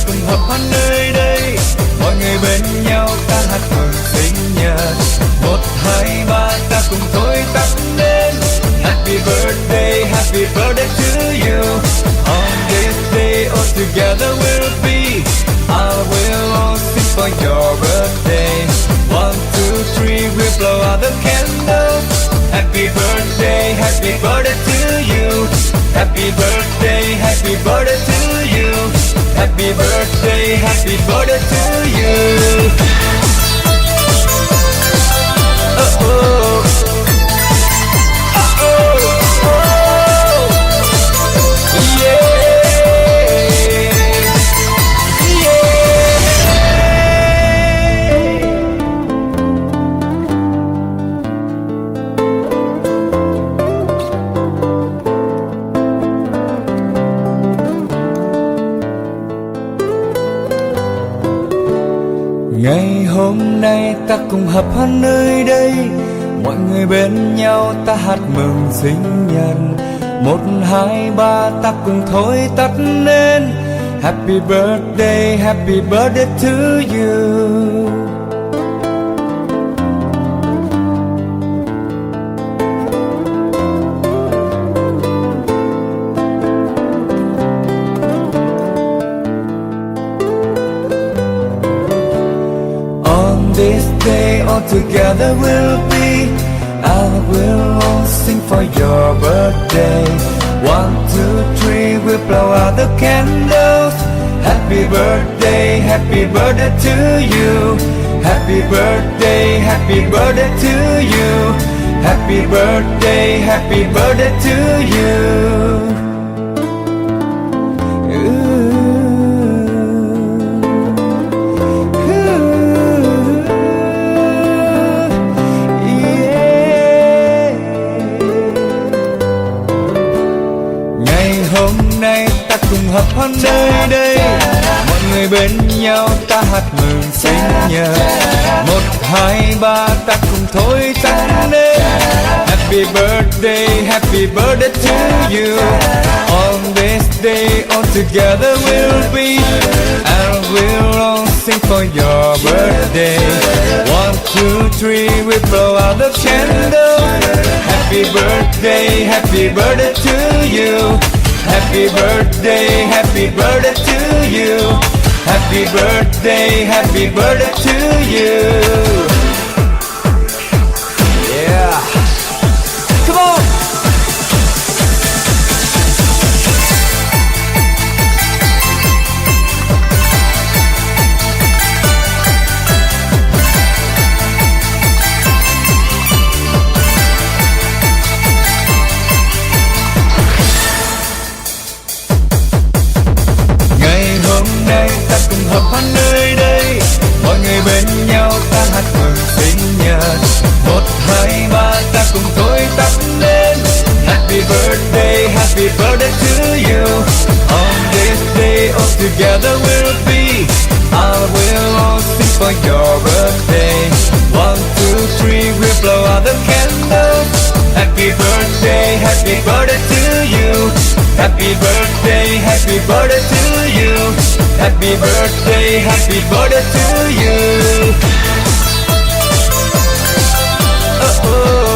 Cùng họp hát nơi đây, mọi người bên nhau ta hát mừng sinh nhật. Một, hai, ba, ta cùng thổi tắt nến. Happy birthday, happy birthday to you. On this day, all together we'll be. I will all sing for your birthday. One, two, three, we'll blow out the candles. Happy birthday, happy birthday to you. Happy birthday, happy birthday to you. Happy birthday, happy birthday to you. Oh, oh. Oh, oh, oh. Yeah. Yeah. Ngày hôm nay ta cùng họp hát nơi đây, mọi người bên nhau ta hát mừng sinh nhật. Một, hai, ba, ta cùng thổi tắt nến. Happy birthday, happy birthday to you. On this day, all together we'll be. I will all sing for your birthday. One, two, three, we'll blow out the candles. Happy birthday, happy birthday to you. Happy birthday, happy birthday to you. Happy birthday, happy birthday to you. Ngày hôm nay ta cùng họp hân nơi đây, mọi người bên nhau ta hát mừng sinh nhật. Một, hai, ba, ta cùng thổi tắt nến. Happy birthday, happy birthday to you. On this day, all together we'll be. And we'll all sing for your birthday. One, two, three, we blow out the candle. Happy birthday, happy birthday to you. Happy birthday, happy birthday to you. Happy birthday, happy birthday to you. Yeah. Come on. Ngày hôm nay ta cùng họp hân nơi đây, mọi người bên nhau ta hát mừng sinh nhật. Một, hai, ba, ta cùng thổi tắt nến. Happy birthday, happy birthday to you. On this day, all together we'll be. I will all sing for your birthday. One, two, three, we'll blow out the candles. Happy birthday, happy birthday to you. Happy birthday, happy birthday to you. Happy birthday, happy birthday to you. Oh, oh.